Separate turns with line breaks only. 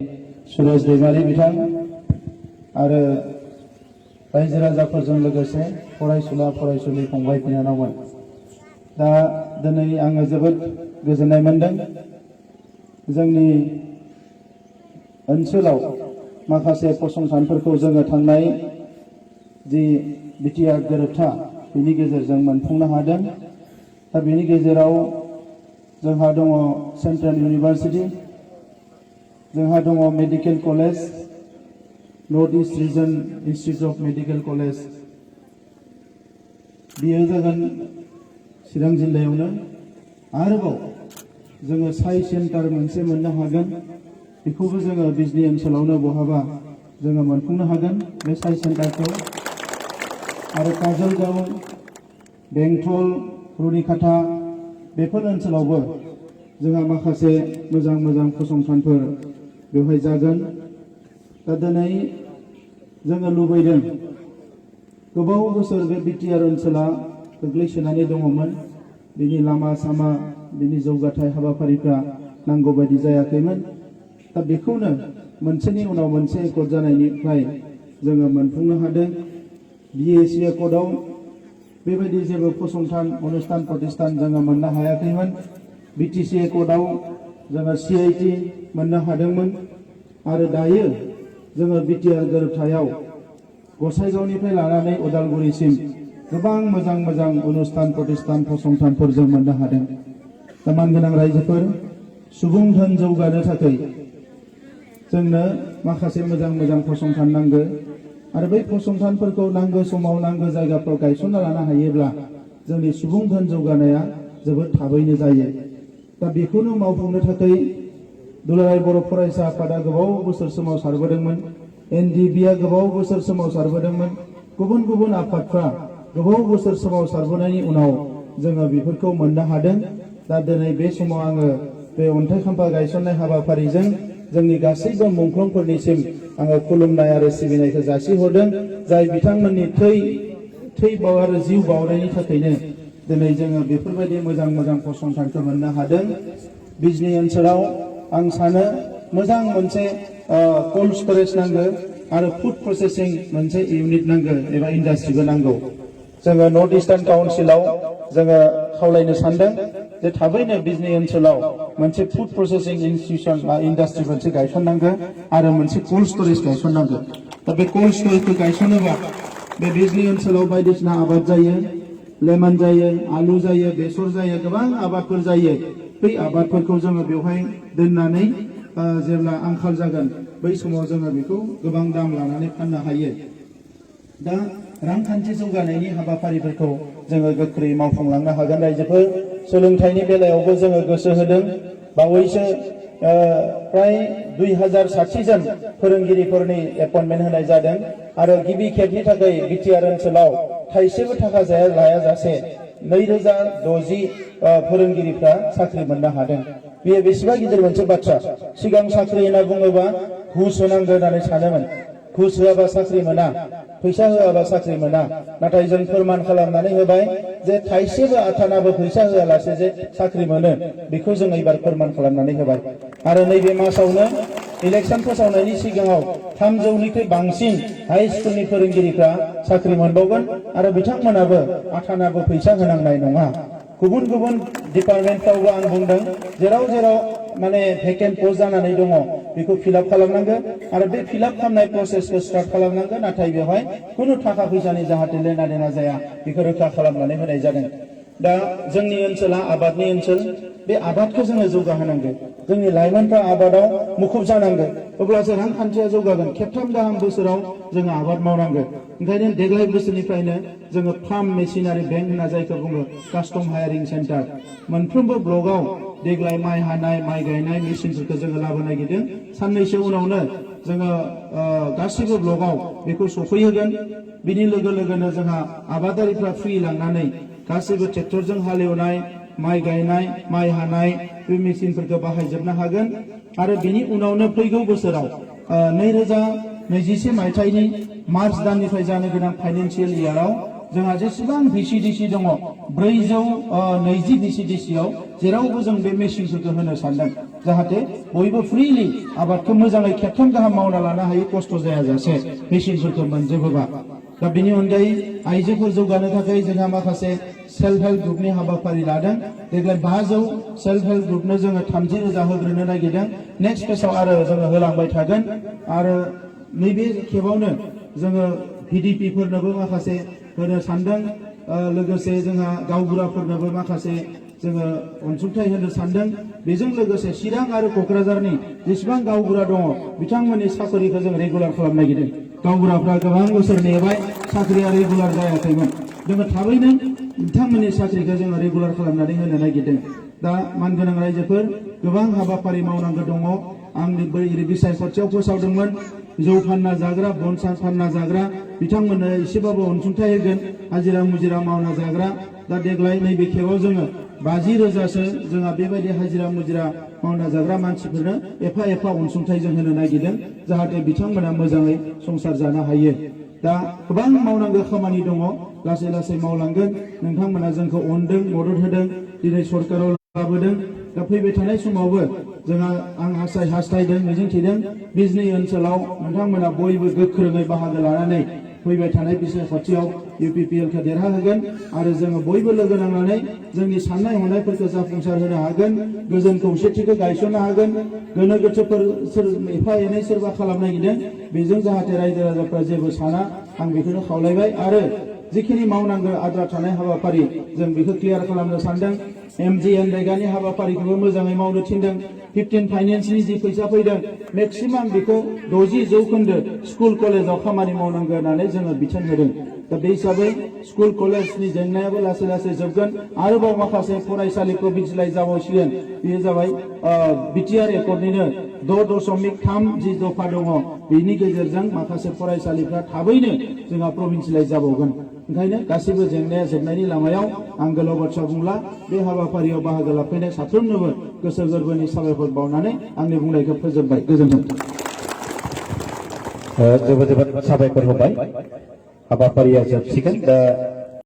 सुरेश दैमारि बिथां आरो रायजो राजाफोरजों लोगोसे फरायसुला फरायसुलि फंबाय बिनानावमोन। दा दिनै आङो जोबोद गोजोननाय मोनदों। जोंनि ओनसोलाव माखासे फसंथानफोरखौ जोङो थांनाय जि बिटिआर गोरोबथा बेनि गेजेरजों मोनफुंनो हादों। दा बेनि गेजेराव जोंहा दङ सेन्ट्रेल इउनिभार्सिटि, जोंहा दङ medical college, north east region institute of medical college, बेयो जागोन चिरां जिल्लायावनो। आरोबाव जोङो साइ सेन्टार मोनसे मोननो हागोन, बेखौबो जोङो बिजनि ओनसोलावनो बहाबा जोङो मोनफुंनो हागोन बे साइ सेन्टारखौ। आरो काजलगांव, बेंटल, रुनिकाटा बेफोर ओनसोलावबो जोंहा माखासे मोजां मोजां फसंथानफोर बेवहाय जागोन। दा दिनै जोङो लुबैदों, गोबाव बोसोर बे बिटिआर ओनसोला गोग्लैसोनानै दङमोन। बिनि लामा सामा, बिनि जौगाथाय हाबाफारिफ्रा नांगौ बायदि जायाखैमोन। दा बेखौनो मोनसेनि उनाव मोनसे एकर्ड जानायनिफ्राय जोङो मोनफुंनो हादों। बिएसि एकर्डआव बेबायदि जेबो फसंथान अनुष्ठान प्रतिष्ठान जोङो मोननो हायाखैमोन। बिटिसि एकर्डआव जोङो सिआइटि मोननो हादोंमोन। आरो दायो जोङो बिटिआर गोरोबथायाव गसाइगावनिफ्राय लानानै उदालगुरिसिम गोबां मोजां मोजां अनुष्ठान प्रतिष्ठान फसंथानफोर जों मोननो हादों। दा मानगोनां रायजोफोर, सुबुं धोन जौगानो थाखाय जोंनो माखासे मोजां मोजां फसंथान नांगौ। आरो बै फसंथानफोरखौ नांगौ समाव नांगौ जायगाफ्राव गायसनना लानो हायोब्ला जोंनि सुबुं धोन जौगानाया जोबोद थाबैनो जायो। दा बेखौनो मावफुंनो थाखाय दुलाराय बर' फरायसा आफादा गोबाव बोसोर सोमावसारबोदोंमोन। एनडिबिआ गोबाव बोसोर सोमावसारबोदोंमोन। गुबुन गुबुन आफादफ्रा गोबाव बोसोर सोमावसारबोनायनि उनाव जोङो बेफोरखौ मोननो हादों। दा दिनै बे समाव आङो बे अन्थाइ खाम्फा गायसननाय हाबाफारिजों जोंनि गासैबो मुंख्लंफोरनिसिम आङो खुलुमनाय आरो सिबिनायखौ जासिहरदों, जाय बिथांमोननि थै आरो जिउ बाउनायनि थाखायनो दिनै जोङो बेफोरबायदि मोजां मोजां फसंथानखौ मोननो हादों। बिजनि ओनसोलाव आं सानो मोजां मोनसे कोल्ड स्टरेज नांगौ आरो फुड प्रसेसिं मोनसे इउनिट नांगौ एबा इन्डास्ट्रिबो नांगौ। जोङो नर्थ इस्टार्न काउन्सिलाव जोङो खावलायनो सानदों जे थाबैनो बिजनि ओनसोलाव मोनसे फुड प्रसेसिं इन्स्टिट्यूशन बा इन्डास्ट्रि मोनसे गायसननांगौ आरो मोनसे कोल्ड स्टरेज गायसननांगौ। दा बे कोल्ड स्टरेजखौ गायसनोबा बे बिजनि ओनसोलाव बायदिसिना आबाद जायो, लेमन जायो, आलु जायो, बेसर जायो, गोबां आबादफोर जायो। बै आबादफोरखौ जोङो बेवहाय दोननानै जेब्ला आंखाल जागोन बै समाव जोङो बेखौ गोबां दाम लानानै फाननो हायो। दा रांखान्थि जौगानायनि हाबाफारिफोरखौ जोङो गोख्रै मावफुंलांनो हागोन। रायजोफोर, सोलोंथाइनि बेलायावबो जोङो गोसो होदों। बावैसो प्राय 2060 जन फोरोंगिरिफोरनि एपइन्टमेन्ट होनाय जादों। आरो गिबि खेबनि थाखाय बिटिआर ओनसोलाव थाइसेबो थाखा लायाजासे 2060 फोरोंगिरिफ्रा साख्रि मोननो हादों। बेयो बेसेबा गिदिर मोनसे बाथ्रा। सिगां साख्रि होनना बुङोबा घुस होनांगौ होननानै सानोमोन। घुस होआबा साख्रि मोना, फैसा होआबा साख्रि मोना। नाथाय जों फोरमान खालामनानै होबाय जे थाइसेबो आथानाबो फैसा होआलासे जे साख्रि मोनो, बेखौ जों एबार फोरमान खालामनानै होबाय। आरो नैबे मासावनो इलेक्सन फोसावनायनि सिगाङाव 300निख्रुइ बांसिन हाई स्कुलनि फोरोंगिरिफ्रा साख्रि मोनबावगोन आरो बिथांमोनाबो आथानाबो फैसा होनांनाय नङा। गुबुन गुबुन डिपार्टमेन्टफ्रावबो आं बुंदों, जेराव जेराव माने भेकेन्ट पस्ट जानानै दङ बेखौ फिलआप खालामनांगोन आरो बे फिलआप खालामनाय प्रसेसखौ स्टार्ट खालामनांगोन। नाथाय बेवहाय खुनु थाखा फैसानि जाहाथे लेना देना जाया बेखौ रोखा खालामनानै होनाय जादों। दा जोंनि ओनसोला आबादनि ओनसोल, बे आबादखौ जोङो जौगाहोनांगोन। जोंनि लाइमोनफ्रा आबादाव मुखुब जानांगोन, अब्लासो रांखान्थिया जौगागोन। खेबथाम गाहाम बोसोराव जोङो आबाद मावनांगोन। ओंखायनो देग्लाय बोसोरनिफ्रायनो जोङो फार्म मेसिनारि बेंक होनना जायखौ बुङो कास्टम हायारिं सेन्टार, मोनफ्रोमबो ब्लकआव देग्लाय माइ हानाय, माइ गायनाय मेसिनफोरखौ जोङो लाबोनो नागिरदों। साननैसो उनावनो जोङो गासिबो ब्लकआव बेखौ सफैहोगोन। बिनि लोगो लोगोनो जोंहा आबादारिफ्रा फ्रि लांनानै गासिबो ट्रेक्टरजों हालेवनाय, माइ गायनाय, माइ हानाय बे मेसिनफोरखौ बाहायजोबनो हागोन। आरो बिनि उनावनो फैगौ बोसोराव 2021 मायथाइनि मार्च दाननिफ्राय जानो गोनां फाइनेन्सियेल इयाराव जोंहा जेसेबां VCDC दङ 420 VCDCआव जेरावबो जों बे मेसिनफोरखौ होनो सानदों जाहाथे बयबो फ्रिलि आबादखौ मोजाङै खेबथाम गाहाम मावना लानो हायो खस्थ' जायाजासे मेसिनफोरखौ मोनजोबोबा दा बेनि अनगायै आइजोफोर जौगानो थाखाय जोंहा माखासे सेल्फ हेल्प ग्रुपनि हाबाफारि लादों देग्लाय 500 सेल्फ हेल्प ग्रुपनो जोङो 30,000 होग्रोनो नागिरदों नेक्स्ट फेसआव आरो जोङो होलांबाय थागोन आरो नैबे खेबावनो जोङो VDP फोरनोबो माखासे होनो सानदों लोगोसे जोंहा गावबुराफोरनोबो माखासे जोङो अनसुंथाइ होनो सानदों बेजों लोगोसे चिरां आरो क'क्राझारनि जेसेबां गावबुरा दङ बिथांमोननि साख्रिखौ जों रेगुलार खालामनो नागिरदों गावबुराफ्रा गोबां बोसोर नेबाय साख्रिया रेगुलार जायाखैमोन जोङो थाबैनो बिथांमोननि साख्रिखौ जोङो रेगुलार खालामनानै होनो नागिरदों दा मानगोनां रायजोफोर गोबां हाबाफारि मावनांगौ दङ आंनि बै बिसायख'थियाव फोसावदोंमोन जौ फानना जाग्रा बनसा फानना जाग्रा बिथांमोननो एसेबाबो अनसुंथाइ होगोन हाजिरा मुजिरा मावना जाग्रा दा देग्लाय नैबे खेबाव जोङो 50,000सो जोंहा बेबायदि हाजिरा मुजिरा मावना जाग्रा मानसिफोरनो एफा एफा अनसुंथाइ जों होनो नागिरदों जाहाथे बिथांमोना मोजाङै संसार जानो हायो दा गोबां मावनांगौ खामानि दङ लासै लासै मावलांगोन नोंथांमोना जोंखौ अनदों मदद होदों दिनै सरकाराव लाबोदों दा फैबाय थानाय समावबो जोंहा आं हास्थायदों मिजिंथिदों बिजनि ओनसोलाव नोंथांमोना बयबो गोख्रोङै बाहागो लानानै फैबाय थानाय बिसायख'थियाव UPPLखौ देरहाहोगोन आरो जोङो बयबो लोगो नांनानै जोंनि साननाय हनायफोरखौ जाफुंसार होनो हागोन गोजोन खौसेथिखौ गायसननो हागोन गोनो गोथोफोर एफा एनै सोरबा खालामनो नागिरदों बेजों जाहाथे रायजो राजाफ्रा जेबो साना आं बेखौनो खावलायबाय आरो जिखिनि मावनांगौ आद्रा थानाय हाबाफारि जों बेखौ क्लियार खालामनो सानदों MGN रेगानि हाबाफारिखौबो मोजाङै मावनो थिनदों 15 फाइनेन्सनि जि फैसा फैदों मेक्सिमाम बेखौ 60% स्कुल कलेजाव खामानि मावनांगौ होननानै जोङो बिथोन होदों दा बे हिसाबै स्कुल कलेजनि जेंनायाबो लासै लासै जोबगोन आरोबाव माखासे फरायसालि प्रभिन्सियेलाइज जाबावसिगोन बेयो जाबाय BTR एकर्डनिनो 6.3 जि दफा दङ बेनि गेजेरजों माखासे फरायसालिफ्रा थाबैनो जोंहा प्रभिन्सियेलाइज जाबावगोन ओंखायनो गासैबो जेंनाया जोबनायनि लामायाव आं गोलाव बाथ्रा बुंला बे हाबाफारियाव बाहागो लाफैनाय साफ्रोमनोबो गोसो गोरबोनि साबायखर बावनानै आंनि बुंनायखौ फोजोबबाय गोजोन्थों
जोबोद जोबोद साबायखर होबाय हाबाफारिया जोबसिगोन दा